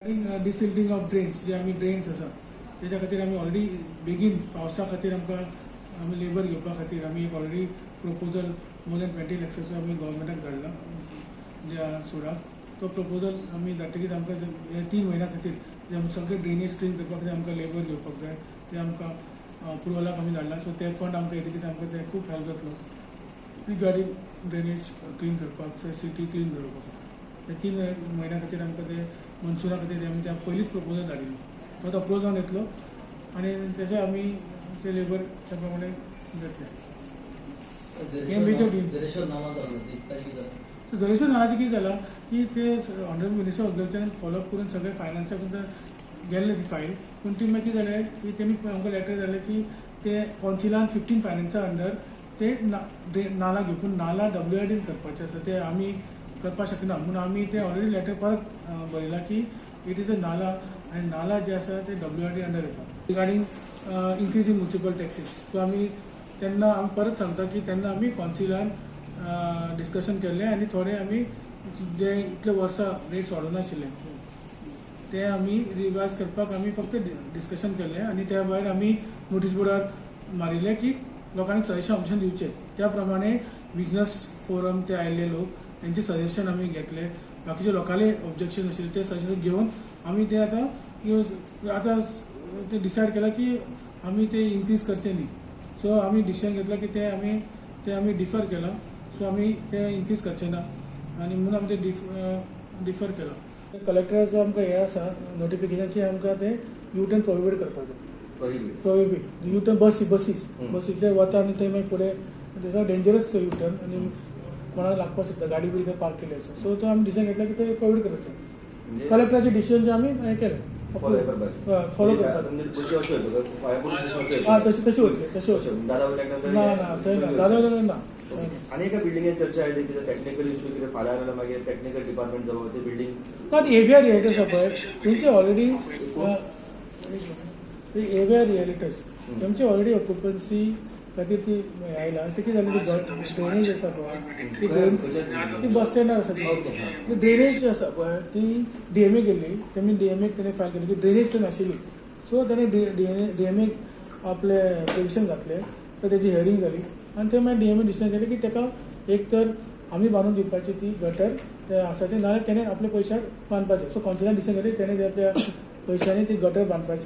आनी डिसिल्टींग of drains, जे आमी drains आसा तेच्या खातीर आमी ऑलरेडी बेगीन पावसा खातीर आमकां आमी लेबर घेवपा खातीर आमी एक ऑलरेडी प्रपोजल मोर दॅन 20 लॅक्साचो आमी गव्हर्मेंटाक धाडला. ज्या सुडाक तो प्रपोजल आमी धाडटकीच आमकां हे 3 म्हयन्या खातीर जे आमी सगळे ड्रेनेज क्लीन करपाक खातीर आमकां लेबर घेवपाक जाय, ते आमकां अप्रुवलाक आमी धाडला. सो ते फंड आमकां येतकीच आमकां ते खूब हेल्प जातलो रिगार्डींग ड्रेनेज क्लीन करपाक, सिटी क्लीन दवरपा खातीर. ते 3 म्हयन्या खातीर आमकां ते मनसुना खातीर आमी त्या पयलींच प्रपोजल धाडिल्लो. तो आतां अप्रूव जावन येतलो आनी तेजे आमी ते लेबर त्या प्रमाणे घेतले. हे major deal. Zareshwar नामा चालू ती ताजें कितें जालें? झरेश्वर नालाचें कितें जालां की ते ऑनरेबल मिनिस्टर ऑफ एग्रीकल्चरान फॉलोअप करून सगळे फायनान्साक गेल्ले ती फायल. पूण ती मागीर कितें जालें की तेमी आमकां लेटर जालें की ते कौन्सिलान 15 फायनान्सा अंडर ते नाला घेवन, पूण नाला डब्ल्यूआरडीन करपाचें आसा, ते आमी करपाक शकना म्हणून आमी ते ऑलरेडी लेटर परत बरयलां की it is a नाला आनी नाला जे आसा ते डब्ल्यूआरडी अंडर येता. Regarding increase in municipal taxes, so आमी तेन्ना आमी परत सांगता की तेन्ना आमी कौन्सिलान डिस्कशन केल्लें आनी थोडे आमी जे इतले वर्सां रेट्स वाडोवनाशिल्ले ते आमी रिवायज करपाक आमी फक्त डिस्कशन केल्लें. आनी त्या भायर आमी नोटीस बोर्डार मारिल्लें की लोकांनी सजेशन ऑप्शन दिवचे. त्या प्रमाणे बिजनस फोरम ते आयिल्ले लोक, तेंचे सजेशन आमी घेतले. बाकीचे लोकांले ऑब्जेक्शन आशिल्ले ते सजेशन घेवन आमी ते आतां आतां ते डिसायड केलां की आमी ते इन्क्रीज करचे न्ही. सो आमी डिसिजन घेतला की ते आमी डिफर केलां. सो आमी ते इन्क्रीज करचे ना आनी म्हणून आमी ते डिफर केलां. कलेक्टराचो आमकां हें आसा नोटिफिकेशन की आमकां ते यू टर्न प्रोहिबीट करपाचें. प्रोहिबीट? प्रोहिबीट यू टर्न बसी बसीस. बसी ते वता आनी थंय मागीर फुडें डेंजरस यू टर्न आनी कोणाक लागपाक शकता, गाडी बी थंय पार्क केली आसा. सो तो आमी डिसिजन घेतला की ते प्रोहिबीट करपाचें. म्हणजे कलेक्टराचे डिसिजन जे आमी हें केलें. फॉलो करपाचें. फॉलो करपाचें. म्हणजे बशी अश्यो येतल्यो, फायर पोलीस स्टेशन अश्यो. हा, तशी तशी वतली, तशी वतली. दादा वयल्यान? ना ना, थंय ना, दादा ना. आनी एका बिल्डिंगेर चर्चा आयली कितें टॅक्निकल इशू कितें फाल्यां जाल्यार मागीर टेक्निकल डिपार्टमेंट जवळ ते बिल्डिंग. ना, ती एव्हीआर रिएल्टर्स आसा पळय, तेंचे ऑलरेडी एव्हीआर रिएल्टर्स तेमचे ऑलरेडी ऑक्युपन्सी खातीर ती आयला. ते कितें जालें, ती ड्रेनेज आसा पळय ती खंयच्या? ती बस स्टँडार आसा ती. ती ड्रेनेज आसा पळय ती डीएमए गेल्ली. तेमी डीएमएक तेणे फायल केली की ड्रेनेज थंय नाशिल्ली. सो तेणे डीएमएक आपले पेटिशन घातले, तर तेजी हियरींग जाली आनी ते मागीर डीएमए डिसिजन केलें की ताका एक तर आमी बांदून दिवपाची ती गटर ते आसा ते, नाजाल्यार तेणे आपल्या पयशार बांदपाचें. सो कौन्सिलान डिसिजन केलें, तेणे ते आपल्या पयशांनी ती गटर बांदपाचें.